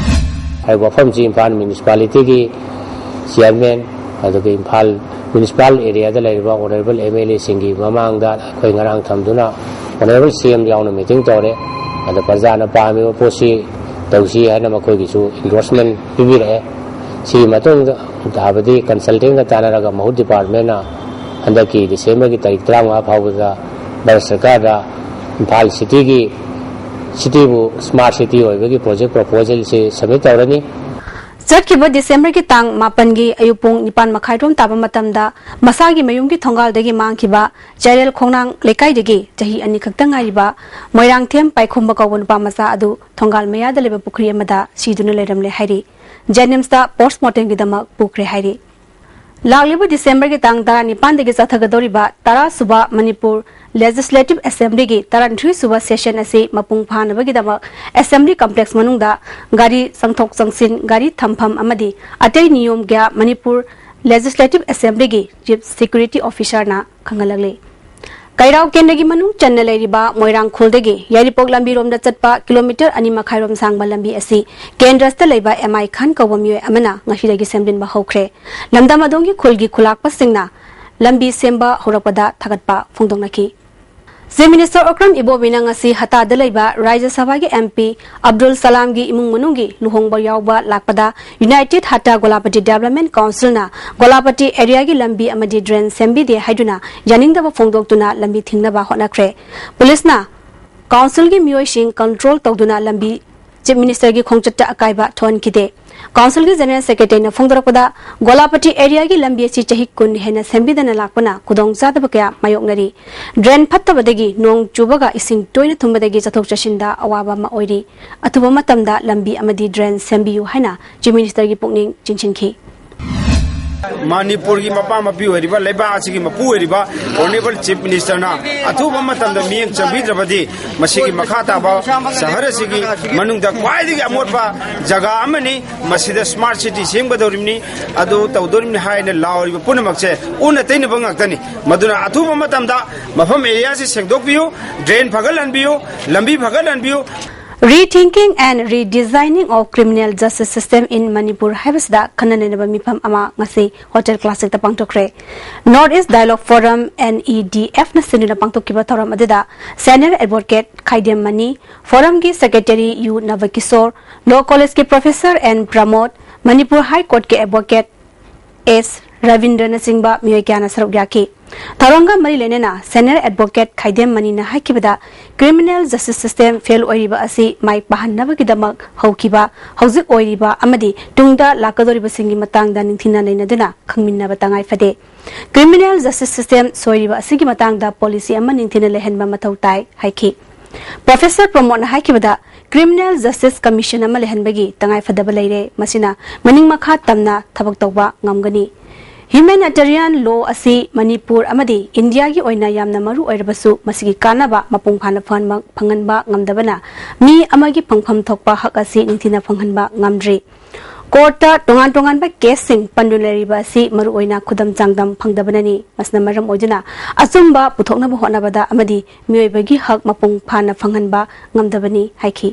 ꯍꯥꯏꯔꯤꯕ ꯋꯥꯐꯝꯁꯤ ꯏꯝꯐꯥꯜ ꯃ꯭ꯌꯨꯅꯤꯁꯤꯄꯥꯂꯤꯇꯤꯒꯤ ꯆꯤꯌꯔꯃꯦꯟ, ꯑꯗꯨꯒ ꯏꯝꯐꯥꯜ ꯃ꯭ꯌꯨꯅꯤꯁꯤꯄꯥꯜ ꯑꯦꯔꯤꯌꯥꯗ ꯂꯩꯔꯤꯕ ꯑꯣꯅꯔꯦꯕꯜ ꯑꯦꯝ ꯑꯦꯜ ꯑꯦꯁꯤꯡꯒꯤ ꯃꯃꯥꯡꯗ ꯑꯩꯈꯣꯏ ꯉꯔꯥꯡ ꯊꯝꯗꯨꯅ ꯑꯣꯅꯔꯦꯕꯜ ꯁꯤ ꯑꯦꯝ ꯌꯥꯎꯅ ꯃꯤꯇꯤꯡ ꯇꯧꯔꯦ꯫ ꯑꯗ ꯄ꯭ꯔꯖꯥꯅ ꯄꯥꯝꯃꯤꯕ ꯄꯣꯠꯁꯤ ꯇꯧꯁꯤ ꯍꯥꯏꯅ ꯃꯈꯣꯏꯒꯤꯁꯨ ꯏꯟꯗꯣꯔꯁꯃꯦꯟ ꯄꯤꯕꯤꯔꯛꯑꯦ꯫ ꯁꯤꯒꯤ ꯃꯇꯨꯡꯗ ꯇꯥꯕꯗꯤ ꯀꯟꯁꯜꯇꯦꯟꯒ ꯇꯥꯟꯅꯔꯒ ꯃꯍꯨꯠ ꯗꯤꯄꯥꯔꯠꯃꯦꯟꯅ ꯍꯟꯗꯛꯀꯤ ꯗꯤꯁꯦꯝꯕꯔꯒꯤ ꯇꯥꯔꯤꯛ ꯇꯔꯥꯃꯉꯥ ꯐꯥꯎꯕꯗ ꯚꯥꯔꯠ ꯁꯔꯀꯥꯔꯗ ꯏꯝꯐꯥꯜ ꯁꯤꯇꯤꯒꯤ, ꯁꯤꯇꯤꯕꯨ ꯁ꯭ꯃꯥꯔꯠ ꯁꯤꯇꯤ ꯑꯣꯏꯕꯒꯤ ꯄ꯭ꯔꯣꯖꯦꯛ ꯄ꯭ꯔꯣꯄꯣꯖꯦꯜꯁꯤ ꯁꯕꯃꯤꯠ ꯇꯧꯔꯅꯤ꯫ ꯆꯠꯈꯤꯕ ꯗꯤꯁꯦꯝꯕꯔꯒꯤ ꯇꯥꯡ ꯃꯥꯄꯟꯒꯤ ꯑꯌꯨꯛ ꯄꯨꯡ ꯅꯤꯄꯥꯟ ꯃꯈꯥꯏꯔꯣꯝ ꯇꯥꯕ ꯃꯇꯝꯗ ꯃꯁꯥꯒꯤ ꯃꯌꯨꯝꯒꯤ ꯊꯣꯡꯒꯥꯜꯗꯒꯤ ꯃꯥꯡꯈꯤꯕ ꯆꯥꯏꯔꯦꯜ ꯈꯣꯡꯅꯥꯡ ꯂꯩꯀꯥꯏꯗꯒꯤ ꯆꯍꯤ ꯑꯅꯤ ꯈꯛꯇ ꯉꯥꯏꯔꯤꯕ ꯃꯣꯏꯔꯥꯡꯊꯦꯝ ꯄꯥꯏꯈꯣꯝꯕ ꯀꯧꯕ ꯅꯨꯄꯥ ꯃꯆꯥ ꯑꯗꯨ ꯊꯣꯡꯒꯥꯜ ꯃꯌꯥꯗ ꯂꯩꯕ ꯄꯨꯈ꯭ꯔꯤ ꯑꯃꯗ ꯁꯤꯗꯨꯅ ꯂꯩꯔꯝꯂꯦ ꯍꯥꯏꯔꯤ꯫ ꯖꯦꯅꯤꯝꯁꯇ ꯄꯣꯁꯃꯣꯔꯇꯦꯝꯒꯤꯗꯃꯛ ꯄꯨꯈ꯭ꯔꯦ ꯍꯥꯏꯔꯤ꯫ ꯂꯥꯛꯂꯤꯕ ꯗꯤꯁꯦꯝꯕꯔꯒꯤ ꯇꯥꯡ ꯇꯔꯥꯅꯤꯄꯥꯟꯗꯒꯤ ꯆꯠꯊꯒꯗꯧꯔꯤꯕ ꯇꯔꯥ ꯁꯨꯕ ꯃꯅꯤꯄꯨꯔ ꯂꯦꯖꯤꯁꯂꯦꯇꯤꯚ ꯑꯦꯁꯦꯝꯕ꯭ꯂꯤꯒꯤ ꯇꯔꯥꯅꯤꯊꯣꯏ ꯁꯨꯕ ꯁꯦꯁꯟ ꯑꯁꯤ ꯃꯄꯨꯡ ꯐꯥꯅꯕꯒꯤꯗꯃꯛ ꯑꯦꯁꯦꯝꯕ꯭ꯂꯤ ꯀꯝꯄ꯭ꯂꯦꯛꯁ ꯃꯅꯨꯡꯗ ꯒꯥꯔꯤ ꯆꯪꯊꯣꯛ ꯆꯪꯁꯤꯟ, ꯒꯥꯔꯤ ꯊꯝꯐꯝ ꯑꯃꯗꯤ ꯑꯇꯩ ꯅꯤꯌꯣꯝ ꯀꯌꯥ ꯃꯅꯤꯄꯨꯔ ꯂꯦꯖꯤꯁꯂꯦꯇꯤꯚ ꯑꯦꯁꯦꯝꯕ꯭ꯂꯤꯒꯤ ꯆꯤꯐ ꯁꯦꯀ꯭ꯌꯨꯔꯤꯇꯤ ꯑꯣꯐꯤꯁꯥꯔꯅ ꯈꯪꯍꯜꯂꯛꯂꯤ꯫ ꯀꯩꯔꯥꯎ ꯀꯦꯟꯗ꯭ꯔꯒꯤ ꯃꯅꯨꯡ ꯆꯟꯅ ꯂꯩꯔꯤꯕ ꯃꯣꯏꯔꯥꯡꯈꯣꯜꯗꯒꯤ ꯌꯥꯏꯔꯤꯄꯣꯛ ꯂꯝꯕꯤꯔꯣꯝꯗ ꯆꯠꯄ ꯀꯤꯂꯣꯃꯤꯇꯔ ꯑꯅꯤ ꯃꯈꯥꯏꯔꯣꯝ ꯁꯥꯡꯕ ꯂꯝꯕꯤ ꯑꯁꯤ ꯀꯦꯟꯗ꯭ꯔꯁꯇ ꯂꯩꯕ ꯑꯦꯝ ꯑꯥꯏ ꯈꯥꯟ ꯀꯧꯕ ꯃꯤꯑꯣꯏ ꯑꯃꯅ ꯉꯁꯤꯗꯒꯤ ꯁꯦꯝꯖꯤꯟꯕ ꯍꯧꯈ꯭ꯔꯦ꯫ ꯂꯝꯗꯝ ꯑꯗꯣꯝꯒꯤ ꯈꯨꯜꯒꯤ ꯈꯨꯂꯥꯛꯄꯁꯤꯡꯅ ꯂꯝꯕꯤ ꯁꯦꯝꯕ ꯍꯧꯔꯛꯄꯗ ꯊꯥꯒꯠꯄ ꯐꯣꯡꯗꯣꯛꯅꯈꯤ꯫ ꯆꯤꯐ ꯃꯤꯅꯤꯁꯇꯔ ꯑꯣꯀ꯭ꯔꯝ ꯏꯕꯣꯕꯤꯅ ꯉꯁꯤ ꯍꯇꯥꯗ ꯂꯩꯕ ꯔꯥꯖ꯭ꯌ ꯁꯚꯥꯒꯤ ꯑꯦꯝ ꯄꯤ ꯑꯕꯗꯨꯜ ꯁꯂꯥꯝꯒꯤ ꯏꯃꯨꯡ ꯃꯅꯨꯡꯒꯤ ꯂꯨꯍꯣꯡꯕ ꯌꯥꯎꯕ ꯂꯥꯛꯄꯗ ꯌꯨꯅꯥꯏꯇꯦꯗ ꯍꯇꯥ ꯒꯣꯂꯥꯄꯇꯤ ꯗꯦꯕꯂꯞꯃꯦꯟ ꯀꯥꯎꯟꯁꯤꯜꯅ ꯒꯣꯂꯥꯄꯇꯤ ꯑꯦꯔꯤꯌꯥꯒꯤ ꯂꯝꯕꯤ ꯑꯃꯗꯤ ꯗ꯭ꯔꯦꯟ ꯁꯦꯝꯕꯤꯗꯦ ꯍꯥꯏꯗꯨꯅ ꯌꯥꯅꯤꯡꯗꯕ ꯐꯣꯡꯗꯣꯛꯇꯨꯅ ꯂꯝꯕꯤ ꯊꯤꯡꯅꯕ ꯍꯣꯠꯅꯈ꯭ꯔꯦ꯫ ꯄꯨꯂꯤꯁꯅ ꯀꯥꯎꯟꯁꯤꯜꯒꯤ ꯃꯤꯑꯣꯏꯁꯤꯡ ꯀꯟꯇ꯭ꯔꯣꯜ ꯇꯧꯗꯨꯅ ꯂꯝꯕꯤ ꯆꯤꯐ ꯃꯤꯅꯤꯁꯇꯔꯒꯤ ꯈꯣꯡꯆꯠꯇ ꯑꯀꯥꯏꯕ ꯊꯣꯛꯍꯟꯈꯤꯗꯦ꯫ ꯀꯥꯎꯟꯁꯤꯜꯒꯤ ꯖꯦꯅꯔꯦꯜ ꯁꯦꯀ꯭ꯔꯦꯇꯔꯤꯅ ꯐꯣꯡꯗꯣꯔꯛꯄꯗ, ꯒꯣꯂꯥꯄꯇꯤ ꯑꯦꯔꯤꯌꯥꯒꯤ ꯂꯝꯕꯤ ꯑꯁꯤ ꯆꯍꯤ ꯀꯨꯟ ꯍꯦꯟꯅ ꯁꯦꯝꯕꯤꯗꯅ ꯂꯥꯛꯄꯅ ꯈꯨꯗꯣꯡꯆꯥꯗꯕ ꯀꯌꯥ ꯃꯥꯌꯣꯛꯅꯔꯤ꯫ ꯗ꯭ꯔꯦꯟ ꯐꯠꯇꯕꯗꯒꯤ ꯅꯣꯡ ꯆꯨꯕꯒ ꯏꯁꯤꯡ ꯇꯣꯏꯅ ꯊꯨꯝꯕꯗꯒꯤ ꯆꯠꯊꯣꯛ ꯆꯠꯁꯤꯟꯗ ꯑꯋꯥꯕ ꯑꯃ ꯑꯣꯏꯔꯤ꯫ ꯑꯊꯨꯕ ꯃꯇꯝꯗ ꯂꯝꯕꯤ ꯑꯃꯗꯤ ꯗ꯭ꯔꯦꯟ ꯁꯦꯝꯕꯤꯌꯨ ꯍꯥꯏꯅ ꯆꯤꯐ ꯃꯤꯅꯤꯁꯇꯔꯒꯤ ꯄꯨꯛꯅꯤꯡ ꯆꯤꯡꯁꯤꯟꯈꯤ꯫ ꯃꯅꯤꯄꯨꯔꯒꯤ ꯃꯄꯥ ꯃꯄꯤ ꯑꯣꯏꯔꯤꯕ, ꯂꯩꯕꯥꯛ ꯑꯁꯤꯒꯤ ꯃꯄꯨ ꯑꯣꯏꯔꯤꯕ ꯑꯣꯅꯔꯦꯕꯜ ꯆꯤꯐ ꯃꯤꯅꯤꯁꯇꯔꯅ ꯑꯊꯨꯕ ꯃꯇꯝꯗ ꯃꯤꯠꯌꯦꯡ ꯆꯪꯕꯤꯗ꯭ꯔꯕꯗꯤ ꯃꯁꯤꯒꯤ ꯃꯈꯥ ꯇꯥꯕ ꯁꯍꯔ ꯑꯁꯤꯒꯤ ꯃꯅꯨꯡꯗ ꯈ꯭ꯋꯥꯏꯗꯒꯤ ꯑꯃꯣꯠꯄ ꯖꯒꯥ ꯑꯃꯅꯤ꯫ ꯃꯁꯤꯗ ꯁ꯭ꯃꯥꯔꯠ ꯁꯤꯇꯤ ꯁꯦꯝꯒꯗꯧꯔꯤꯕꯅꯤ, ꯑꯗꯨ ꯇꯧꯗꯧꯔꯤꯕꯅꯤ ꯍꯥꯏꯅ ꯂꯥꯎꯔꯤꯕ ꯄꯨꯝꯅꯃꯛꯁꯦ ꯎꯟꯅ ꯇꯩꯅꯕ ꯉꯥꯛꯇꯅꯤ꯫ ꯃꯗꯨꯅ ꯑꯊꯨꯕ ꯃꯇꯝꯗ ꯃꯐꯝ ꯑꯦꯔꯤꯌꯥꯁꯤ ꯁꯦꯡꯗꯣꯛꯄꯤꯌꯨ, ꯗ꯭ꯔꯦꯟ ꯐꯒꯠꯍꯟꯕꯤꯌꯨ, ꯂꯝꯕꯤ ꯐꯒꯠꯍꯟꯕꯤꯌꯨ꯫ Rethinking and Redesigning of Criminal Justice System in Manipur ꯍꯥꯏꯕꯁꯤꯗ ꯈꯟꯅ ꯅꯩꯅꯕ ꯃꯤꯐꯝ ꯑꯃ ꯉꯁꯤ hotel ꯀ꯭ꯂꯥꯁꯤꯛꯇ ꯄꯥꯡꯊꯣꯛꯈ꯭ꯔꯦ꯫ North East Dialogue Forum, N E D F ꯅ ꯁꯤꯟꯗꯨꯅ ꯄꯥꯡꯊꯣꯛꯈꯤꯕ ꯊꯧꯔꯝ ꯑꯗꯨꯗ ꯁꯦꯅꯤꯌꯔ ꯑꯦꯗꯚꯣꯀꯦꯠ ꯈꯥꯏꯗꯦꯝ ꯃꯅꯤ, ꯐꯣꯔꯝꯒꯤ ꯁꯦꯀ꯭ꯔꯦꯇꯔꯤ ꯌꯨ ꯅꯕꯀꯤꯁꯣꯔ, ꯂꯣ ꯀꯣꯂꯦꯖꯀꯤ professor N Pramod, Manipur high ꯀꯣꯔꯠꯀꯤ ꯑꯦꯗꯚꯣꯀꯦꯠ ꯑꯦꯁ ꯔꯕꯤꯟꯗ꯭ꯔꯅꯆꯤꯡꯕ ꯃꯤꯑꯣꯏ ꯀꯌꯥꯅ ꯁꯔꯨꯛ ꯌꯥꯈꯤ꯫ ꯊꯧꯔꯝꯒ ꯃꯔꯤ ꯂꯩꯅꯅ ꯁꯦꯅꯤꯌꯔ ꯑꯦꯗꯚꯣꯀꯦꯠ ꯈꯥꯏꯗꯦꯝ ꯃꯅꯤꯅ ꯍꯥꯏꯈꯤꯕꯗ, ꯀ꯭ꯔꯤꯃꯤꯅꯦꯜ ꯖꯁꯇꯤꯁ ꯁꯤꯁꯇꯦꯝ ꯐꯦꯜ ꯑꯣꯏꯔꯤꯕ ꯑꯁꯤ ꯃꯥꯏ ꯄꯥꯛꯍꯟꯅꯕꯒꯤꯗꯃꯛ ꯍꯧꯈꯤꯕ, ꯍꯧꯖꯤꯛ ꯑꯣꯏꯔꯤꯕ ꯑꯃꯗꯤ ꯇꯨꯡꯗ ꯂꯥꯛꯀꯗꯧꯔꯤꯕꯁꯤꯡꯒꯤ ꯃꯇꯥꯡꯗ ꯅꯤꯡꯊꯤꯅ ꯅꯩꯅꯗꯨꯅ ꯈꯪꯃꯤꯟꯅꯕ ꯇꯉꯥꯏ ꯐꯗꯦ꯫ ꯀ꯭ꯔꯤꯃꯤꯅꯦꯜ ꯖꯁꯇꯤꯁ ꯁꯤꯁꯇꯦꯝ ꯁꯣꯏꯔꯤꯕ ꯑꯁꯤꯒꯤ ꯃꯇꯥꯡꯗ ꯄꯣꯂꯤꯁꯤ ꯑꯃ ꯅꯤꯡꯊꯤꯅ ꯂꯩꯍꯟꯕ ꯃꯊꯧ ꯇꯥꯏ ꯍꯥꯏꯈꯤ꯫ ꯄ꯭ꯔꯣꯐꯦꯁꯔ ꯄ꯭ꯔꯃꯣꯗꯅ ꯍꯥꯏꯈꯤꯕꯗ, ꯀ꯭ꯔꯤꯃꯤꯅꯦꯜ ꯖꯁꯇꯤꯁ ꯀꯃꯤꯁꯟ ꯑꯃ ꯂꯩꯍꯟꯕꯒꯤ ꯇꯉꯥꯏꯐꯗꯕ ꯂꯩꯔꯦ꯫ ꯃꯁꯤꯅ ꯃꯅꯤꯡ ꯃꯈꯥ ꯇꯝꯅ ꯊꯕꯛ ꯇꯧꯕ ꯉꯝꯒꯅꯤ꯫ ꯍ꯭ꯌꯨꯃꯦꯅꯤꯇꯦꯔꯤꯌꯥꯟ ꯂꯣ ꯑꯁꯤ ꯃꯅꯤꯄꯨꯔ ꯑꯃꯗꯤ ꯏꯟꯗꯤꯌꯥꯒꯤ ꯑꯣꯏꯅ ꯌꯥꯝꯅ ꯃꯔꯨ ꯑꯣꯏꯔꯕꯁꯨ, ꯃꯁꯤꯒꯤ ꯀꯥꯟꯅꯕ ꯃꯄꯨꯡ ꯐꯥꯅ ꯐꯪꯍꯟꯕ, ꯐꯪꯍꯟꯕ ꯉꯝꯗꯕꯅ ꯃꯤ ꯑꯃꯒꯤ ꯐꯪꯐꯝ ꯊꯣꯛꯄ ꯍꯛ ꯑꯁꯤ ꯅꯤꯡꯊꯤꯅ ꯐꯪꯍꯟꯕ ꯉꯝꯗ꯭ꯔꯤ꯫ ꯀꯣꯔꯠꯇ ꯇꯣꯉꯥꯟ ꯇꯣꯉꯥꯟꯕ ꯀꯦꯁꯁꯤꯡ ꯄꯟꯗꯨꯅ ꯂꯩꯔꯤꯕ ꯑꯁꯤ ꯃꯔꯨꯑꯣꯏꯅ ꯈꯨꯗꯝ ꯆꯥꯡꯗꯝ ꯐꯪꯗꯕꯅꯅꯤ꯫ ꯃꯁꯤꯅ ꯃꯔꯝ ꯑꯣꯏꯗꯨꯅ ꯑꯆꯨꯝꯕ ꯄꯨꯊꯣꯛꯅꯕ ꯍꯣꯠꯅꯕꯗ ꯑꯃꯗꯤ ꯃꯤꯑꯣꯏꯕꯒꯤ ꯍꯛ ꯃꯄꯨꯡ ꯐꯥꯅ ꯐꯪꯍꯟꯕ ꯉꯝꯗꯕꯅꯤ ꯍꯥꯏꯈꯤ꯫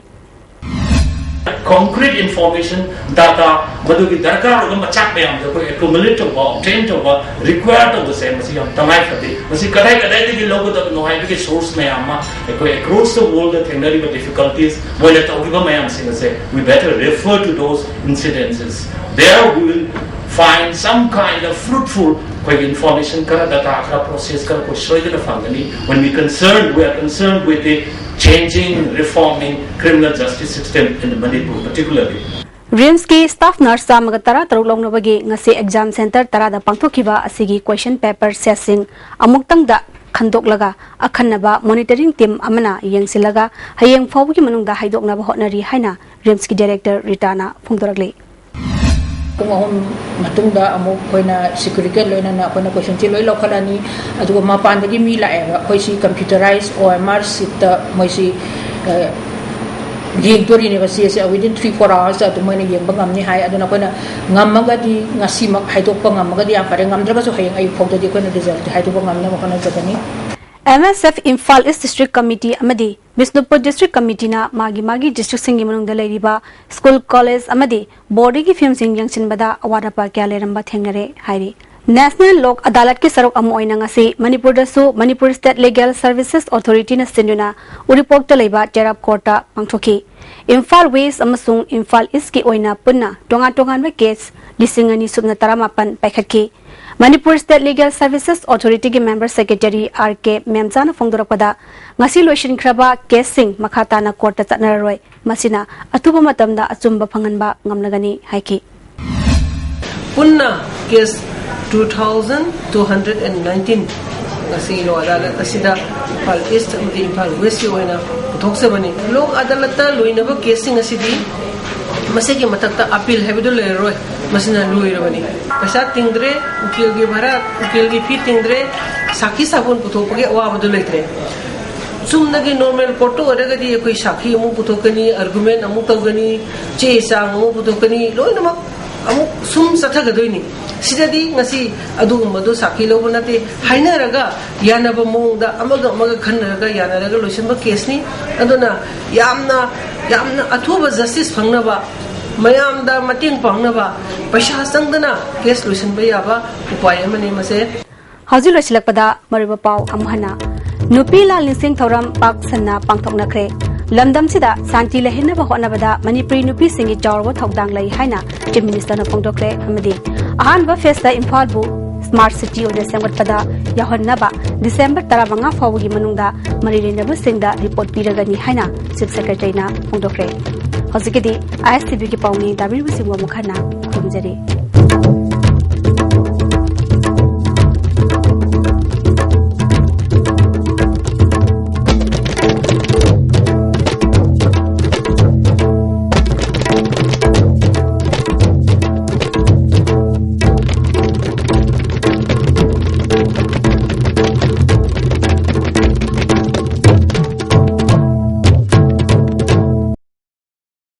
Concrete information, data, ꯃꯗꯨꯒꯤ ꯗꯔꯀꯥꯔ ꯑꯣꯏꯕ ꯃꯆꯥꯛ ꯃꯌꯥꯝꯗꯣ ꯑꯩꯈꯣꯏ ꯑꯦꯀꯨꯃꯨꯂꯦꯠ ꯇꯧꯕ, ꯑꯣꯕꯇꯦꯟ ꯇꯧꯕ ꯔꯤꯀ꯭ꯋꯥꯌꯔ ꯇꯧꯕꯁꯦ ꯃꯁꯤ ꯌꯥꯝ ꯇꯉꯥꯏ ꯐꯗꯦ꯫ ꯃꯁꯤ ꯀꯗꯥꯏ ꯀꯗꯥꯏꯗꯒꯤ ꯂꯧꯒꯗꯕꯅꯣ ꯍꯥꯏꯕꯒꯤ ꯁꯣꯔꯁ ꯃꯌꯥꯝ ꯑꯃ ꯑꯩꯈꯣꯏ ꯑꯦꯀ꯭ꯔꯣꯁ ꯗ ꯋꯥꯔꯜꯗ ꯊꯦꯡꯅꯔꯤꯕ ꯗꯤꯐꯤꯀꯜꯇꯤꯁ, ꯃꯣꯏꯅ ꯇꯧꯔꯤꯕ ꯃꯌꯥꯝꯁꯤꯡ ꯑꯁꯦ, we better refer to those incidences. There we will find some kind of fruitful ꯑꯩꯈꯣꯏꯒꯤ ꯏꯟꯐꯣꯔꯃꯦꯁꯟ ꯈꯔ, ꯗꯇꯥ ꯈꯔ, ꯄ꯭ꯔꯣꯁꯦꯁ ꯈꯔ ꯑꯩꯈꯣꯏ ꯁꯣꯏꯗꯅ ꯐꯪꯒꯅꯤ꯫ When we concerned, we are concerned with the changing, reforming criminal justice system in Manipur particularly. ꯔꯤꯝꯁꯀꯤ staff nurse ꯆꯥꯝꯃꯒ ꯇꯔꯥ ꯇꯔꯨꯛ ꯂꯧꯅꯕꯒꯤ ꯉꯁꯤ ꯑꯦꯛꯖꯥꯝ ꯁꯦꯟꯇꯔ ꯇꯔꯥꯗ ꯄꯥꯡꯊꯣꯛꯈꯤꯕ ꯑꯁꯤꯒꯤ ꯀꯣꯏꯁꯟ ꯄꯦꯄꯔ ꯁꯦꯠꯁꯤꯡ ꯑꯃꯨꯛꯇꯪꯗ ꯈꯟꯗꯣꯛꯂꯒ ꯑꯈꯟꯅꯕ ꯃꯣꯅꯤꯇꯔꯤꯡ ꯇꯤꯝ ꯑꯃꯅ ꯌꯦꯡꯁꯤꯜꯂꯒ ꯍꯌꯦꯡ ꯐꯥꯎꯕꯒꯤ ꯃꯅꯨꯡꯗ ꯍꯥꯏꯗꯣꯛꯅꯕ ꯍꯣꯠꯅꯔꯤ ꯍꯥꯏꯅ ꯔꯤꯝꯁꯀꯤ ꯗꯥꯏꯔꯦꯛꯇꯔ ꯔꯤꯇꯥꯅ ꯐꯣꯡꯗꯣꯔꯛꯂꯤ꯫ ꯄꯨꯡ ꯑꯍꯨꯝ ꯃꯇꯨꯡꯗ ꯑꯃꯨꯛ ꯑꯩꯈꯣꯏꯅ ꯁꯦꯀ꯭ꯌꯨꯔꯤꯇꯤꯒ ꯂꯣꯏꯅꯅ ꯑꯩꯈꯣꯏꯅ ꯀꯣꯏꯁꯟꯁꯤ ꯂꯣꯏ ꯂꯧꯈꯠꯂꯅꯤ꯫ ꯑꯗꯨꯒ ꯃꯄꯥꯟꯗꯒꯤ ꯃꯤ ꯂꯥꯛꯑꯦꯕ, ꯑꯩꯈꯣꯏꯁꯤ ꯀꯝꯄ꯭ꯌꯨꯇꯔꯥꯏꯁ ꯑꯣ ꯑꯦꯝ ꯑꯥꯔ ꯁꯤꯠꯇ ꯃꯣꯏꯁꯤ ꯌꯦꯡꯗꯣꯔꯤꯅꯦꯕ꯫ ꯆꯦꯁꯦ within three four hours ꯑꯗꯨꯝ ꯃꯣꯏꯅ ꯌꯦꯡꯕ ꯉꯝꯅꯤ ꯍꯥꯏ꯫ ꯑꯗꯨꯅ ꯑꯩꯈꯣꯏꯅ ꯉꯝꯃꯒꯗꯤ ꯉꯁꯤꯃꯛ ꯍꯥꯏꯗꯣꯛꯄ ꯉꯝꯃꯒꯗꯤ ꯌꯥꯝ ꯐꯔꯦ, ꯉꯝꯗ꯭ꯔꯒꯁꯨ ꯍꯌꯦꯡ ꯑꯌꯨꯛ ꯐꯥꯎꯗꯗꯤ ꯑꯩꯈꯣꯏꯅ ꯔꯤꯖꯜꯠꯇꯤ ꯍꯥꯏꯗꯣꯛꯄ ꯉꯝꯅꯕ ꯍꯣꯠꯅꯖꯒꯅꯤ꯫ ꯑꯦꯝ ꯑꯦꯁ ꯑꯦꯐ ꯏꯝꯐꯥꯜ ꯏꯁ ꯗꯤꯁꯇ꯭ꯔꯤꯛ ꯀꯃꯤꯇꯤ ꯑꯃꯗꯤ ꯕꯤꯁꯅꯨꯄꯨꯔ ꯗꯤꯁꯇ꯭ꯔꯤꯛ ꯀꯃꯤꯇꯤꯅ ꯃꯥꯒꯤ ꯃꯥꯒꯤ ꯗꯤꯁꯇ꯭ꯔꯤꯛꯁꯤꯡꯒꯤ ꯃꯅꯨꯡꯗ ꯂꯩꯔꯤꯕ ꯁ꯭ꯀꯨꯜ, ꯀꯣꯂꯦꯖ ꯑꯃꯗꯤ ꯕꯣꯔꯗꯤꯡꯒꯤ ꯐꯤꯕꯝꯁꯤꯡ ꯌꯦꯡꯁꯤꯟꯕꯗ ꯑꯋꯥꯠ ꯑꯄꯥ ꯀꯌꯥ ꯂꯩꯔꯝꯕ ꯊꯦꯡꯅꯔꯦ ꯍꯥꯏꯔꯤ꯫ ꯅꯦꯁꯅꯦꯜ ꯂꯣꯛ ꯑꯗꯥꯂꯠꯀꯤ ꯁꯔꯨꯛ ꯑꯃ ꯑꯣꯏꯅ ꯉꯁꯤ ꯃꯅꯤꯄꯨꯔꯗꯁꯨ ꯃꯅꯤꯄꯨꯔ ꯁ꯭ꯇꯦꯠ ꯂꯤꯒꯦꯜ ꯁꯔꯚꯤꯁꯦꯁ ꯑꯣꯊꯣꯔꯤꯇꯤꯅ ꯁꯤꯟꯗꯨꯅ ꯎꯔꯤꯄꯣꯛꯇ ꯂꯩꯕ ꯇꯦꯔꯥꯞ ꯀꯣꯔꯠꯇ ꯄꯥꯡꯊꯣꯛꯈꯤ꯫ ꯏꯝꯐꯥꯜ ꯋꯦꯁ ꯑꯃꯁꯨꯡ ꯏꯝꯐꯥꯜ ꯏꯁꯀꯤ ꯑꯣꯏꯅ ꯄꯨꯟꯅ ꯇꯣꯉꯥꯟ ꯇꯣꯉꯥꯟꯕ ꯀꯦꯁ ꯂꯤꯁꯤꯡ ꯑꯅꯤ ꯁꯨꯞꯅ ꯇꯔꯥꯃꯥꯄꯟ ꯄꯥꯏꯈꯠꯈꯤ꯫ ꯃꯅꯤꯄꯨꯔ ꯁ꯭ꯇꯦꯠ ꯂꯤꯒꯦꯜ ꯁꯔꯚꯤꯁꯦꯁ ꯑꯣꯊꯣꯔꯤꯇꯤꯒꯤ ꯃꯦꯝꯕꯔ ꯁꯦꯀ꯭ꯔꯦꯇꯔꯤ ꯑꯥꯔ ꯀꯦ ꯃꯦꯝꯆꯥꯅ ꯐꯣꯡꯗꯣꯔꯛꯄꯗ, ꯉꯁꯤ ꯂꯣꯏꯁꯤꯟꯈ꯭ꯔꯕ ꯀꯦꯁꯁꯤꯡ ꯃꯈꯥ ꯇꯥꯅ ꯀꯣꯔꯠꯇ ꯆꯠꯅꯔꯔꯣꯏ, ꯃꯁꯤꯅ ꯑꯊꯨꯕ ꯃꯇꯝꯗ ꯑꯆꯨꯝꯕ ꯐꯪꯍꯟꯕ ꯉꯝꯂꯒꯅꯤ ꯍꯥꯏꯈꯤ꯫ ꯄꯨꯟꯅ case two thousand two hundred and nineteen ꯉꯁꯤ ꯂꯣ ꯑꯗꯥꯂꯠ ꯑꯁꯤꯗ ꯏꯝꯐꯥꯜ ꯏꯁ ꯑꯃꯗꯤ ꯏꯝꯐꯥꯜ ꯋꯦꯁꯀꯤ ꯑꯣꯏꯅ ꯄꯨꯊꯣꯛꯆꯕꯅꯤ꯫ ꯂꯣꯛ ꯑꯗꯥꯂꯠꯇ ꯂꯣꯏꯅꯕ ꯀꯦꯁꯁꯤꯡ ꯑꯁꯤꯗꯤ ꯃꯁꯤꯒꯤ ꯃꯊꯛꯇ ꯑꯄꯤꯜ ꯍꯥꯏꯕꯗꯨ ꯂꯩꯔꯔꯣꯏ, ꯃꯁꯤꯅ ꯂꯣꯏꯔꯕꯅꯤ꯫ ꯄꯩꯁꯥ ꯇꯤꯡꯗ꯭ꯔꯦ, ꯎꯀꯤꯜꯒꯤ ꯚꯔꯥ, ꯎꯀꯤꯜꯒꯤ ꯐꯤ ꯇꯤꯡꯗ꯭ꯔꯦ, ꯁꯥꯈꯤ ꯁꯥꯕꯣꯟ ꯄꯨꯊꯣꯛꯄꯒꯤ ꯑꯋꯥꯕꯗꯨ ꯂꯩꯇ꯭ꯔꯦ꯫ ꯆꯨꯝꯅꯒꯤ ꯅꯣꯔꯃꯦꯜ ꯀꯣꯔꯠꯇ ꯑꯣꯏꯔꯒꯗꯤ ꯑꯩꯈꯣꯏ ꯁꯥꯈꯤ ꯑꯃꯨꯛ ꯄꯨꯊꯣꯛꯀꯅꯤ, ꯑꯥꯔꯒꯨꯃꯦꯟ ꯑꯃꯨꯛ ꯇꯧꯒꯅꯤ, ꯆꯦ ꯆꯥꯡ ꯑꯃꯨꯛ ꯄꯨꯊꯣꯛꯀꯅꯤ, ꯂꯣꯏꯅꯃꯛ ꯑꯃꯨꯛ ꯁꯨꯝ ꯆꯠꯊꯒꯗꯣꯏꯅꯤ꯫ ꯁꯤꯗꯗꯤ ꯉꯁꯤ ꯑꯗꯨꯒꯨꯝꯕꯗꯣ ꯁꯥꯈꯤ ꯂꯧꯕ ꯅꯠꯇꯦ, ꯍꯥꯏꯅꯔꯒ ꯌꯥꯅꯕ ꯃꯑꯣꯡꯗ ꯑꯃꯒ ꯑꯃꯒ ꯈꯟꯅꯔꯒ ꯌꯥꯅꯔꯒ ꯂꯣꯏꯁꯤꯟꯕ ꯀꯦꯁꯅꯤ꯫ ꯑꯗꯨꯅ ꯌꯥꯝꯅ ꯌꯥꯝꯅ ꯑꯊꯨꯕ ꯖꯁꯇꯤꯁ ꯐꯪꯅꯕ, ꯃꯌꯥꯝꯗ ꯃꯇꯦꯡ ꯄꯥꯡꯅꯕ, ꯄꯩꯁꯥ ꯆꯪꯗꯅ ꯀꯦꯁ ꯂꯣꯏꯁꯤꯟꯕ ꯌꯥꯕ ꯎꯄꯥꯏ ꯑꯃꯅꯤ ꯃꯁꯦ꯫ ꯍꯧꯖꯤꯛ ꯂꯣꯏꯁꯤꯜꯂꯛꯄꯗ ꯃꯔꯨꯑꯣꯏꯕ ꯄꯥꯎ ꯑꯃꯨꯛ ꯍꯟꯅ꯫ ꯅꯨꯄꯤ ꯂꯥꯜ ꯅꯤꯡꯁꯤꯡ ꯊꯧꯔꯝ ꯄꯥꯛ ꯁꯟꯅ ꯄꯥꯡꯊꯣꯛꯅꯈ꯭ꯔꯦ꯫ ꯂꯝꯗꯝꯁꯤꯗ ꯁꯥꯟꯇꯤ ꯂꯩꯍꯟꯅꯕ ꯍꯣꯠꯅꯕꯗ ꯃꯅꯤꯄꯨꯔꯤ ꯅꯨꯄꯤꯁꯤꯡꯒꯤ ꯆꯥꯎꯔꯕ ꯊꯧꯗꯥꯡ ꯂꯩ ꯍꯥꯏꯅ ꯆꯤꯐ ꯃꯤꯅꯤꯁꯇꯔꯅ ꯐꯣꯡꯗꯣꯛꯈ꯭ꯔꯦ ꯑꯃꯗꯤ ꯑꯍꯥꯟꯕ ꯐꯦꯁꯇ ꯏꯝꯐꯥꯜꯕꯨ ꯁ꯭ꯃꯥꯔꯠ ꯁꯤꯇꯤ ꯑꯣꯏꯅ ꯁꯦꯝꯒꯠꯄꯗ ꯌꯥꯎꯍꯟꯅꯕ ꯗꯤꯁꯦꯝꯕꯔ ꯇꯔꯥꯃꯉꯥ ꯐꯥꯎꯕꯒꯤ ꯃꯅꯨꯡꯗ ꯃꯔꯤ ꯂꯩꯅꯕꯁꯤꯡꯗ ꯔꯤꯄꯣꯔꯠ ꯄꯤꯔꯒꯅꯤ ꯍꯥꯏꯅ ꯆꯤꯐ ꯁꯦꯀ꯭ꯔꯦꯇꯔꯤꯅ ꯐꯣꯡꯗꯣꯛꯈ꯭ꯔꯦ꯫ ꯍꯧꯖꯤꯛꯀꯤꯗꯤ ꯑꯥꯏ ꯑꯦꯁ ꯇꯤ ꯚꯤꯒꯤ ꯄꯥꯎꯃꯤ ꯇꯥꯕꯤꯔꯤꯕꯁꯤꯡꯕꯨ ꯑꯃꯨꯛ ꯍꯟꯅ ꯈꯨꯔꯨꯝꯖꯔꯤ꯫